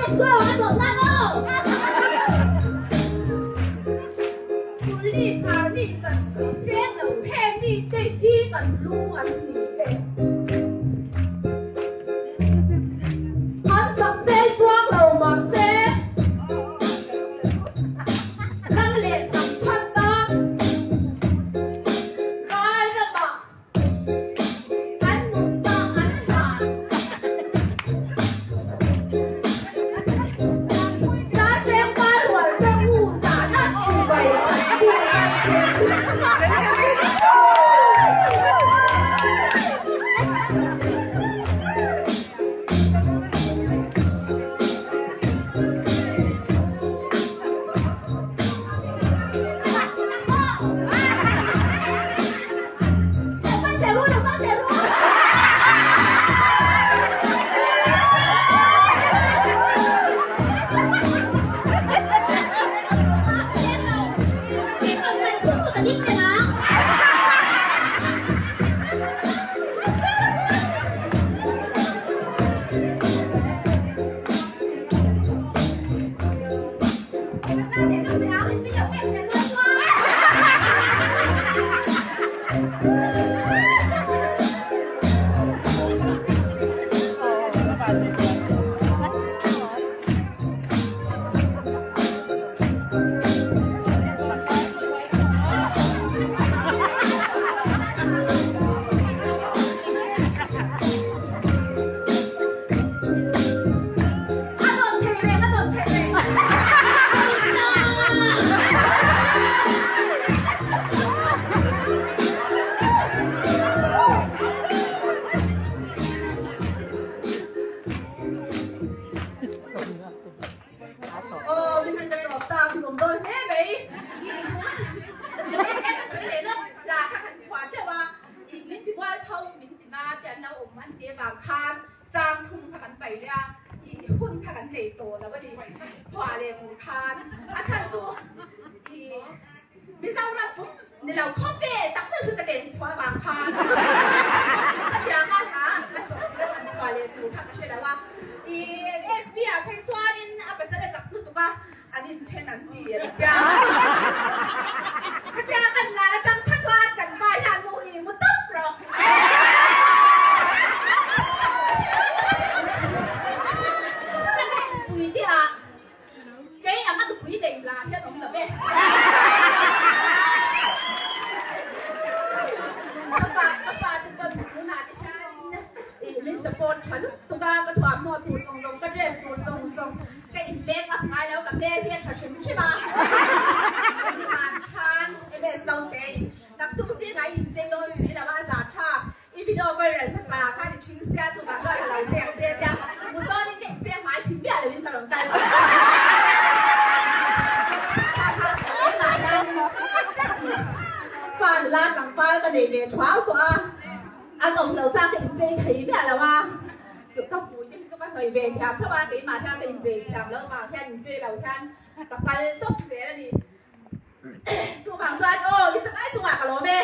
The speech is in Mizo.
Let's go! A dawt nan aw! Police, Army kan sawi seng lo, heng mite hi kan lu an ni e. An sak hmel tluang lo mahse, ram leh hnam chhan tan ral ramah An nunna an hlan. Darfeng pa rual te u zahna chibai an buk a che. A dawt thei reng, a dawt thei reng. Aw, min han tawp ta, min awm dawn hle mai. La kha kan phuah teuh a, min ti bual tho, min ti na te an lo awm an ti avang khan Chang thum kha kan pai leh a, i hun kha kan nei tawh lo a ni. Khua leh tur khan a chhan chu i Mizoram pum ni lo khawvel tak tak chu ka ten chhuah avang khan khatiang a hla a chawp chi lo an khua leh tur kha ka hre lo a. I FB ah phei chuanin a pasal a chak lutuk a, an inthen an ti a ti a. Khatia kan lan atang kha chuan kan pa hian nu i mu tawp rawh. Ka rinpui te ah kei anga nupui nei la hian awm lo e. Ka pa ka pa te pawn tunah te hian min support tha lutuk a, ka thuamhnaw tur zawng zawng ka dress tur zawng zawng Ka in make up ngai lo, ka hmel hi a tha hrim hrim a. Nizan khan MS Zote in naktuk zingah i inchei dawn si lo a, a zah thlak. I video viral hmasa khan i thing sia chuvang chuan ka lo cheng che tia mu dawnin ka inchei hmai thin miah loin ka rawn kal. Fa nula tlangval ka nei ve thuau tawh a, an awm lo chang ka inchei thei miah lo a. Chu ka hmui te hi chu ka hnawih ve thiam tho a, keimah hian ka inchei thiam loh vang hian inchei lo hian ka kal tawp zel a ni. Chuvang chuan aw i chak ai chungah ka lawm e.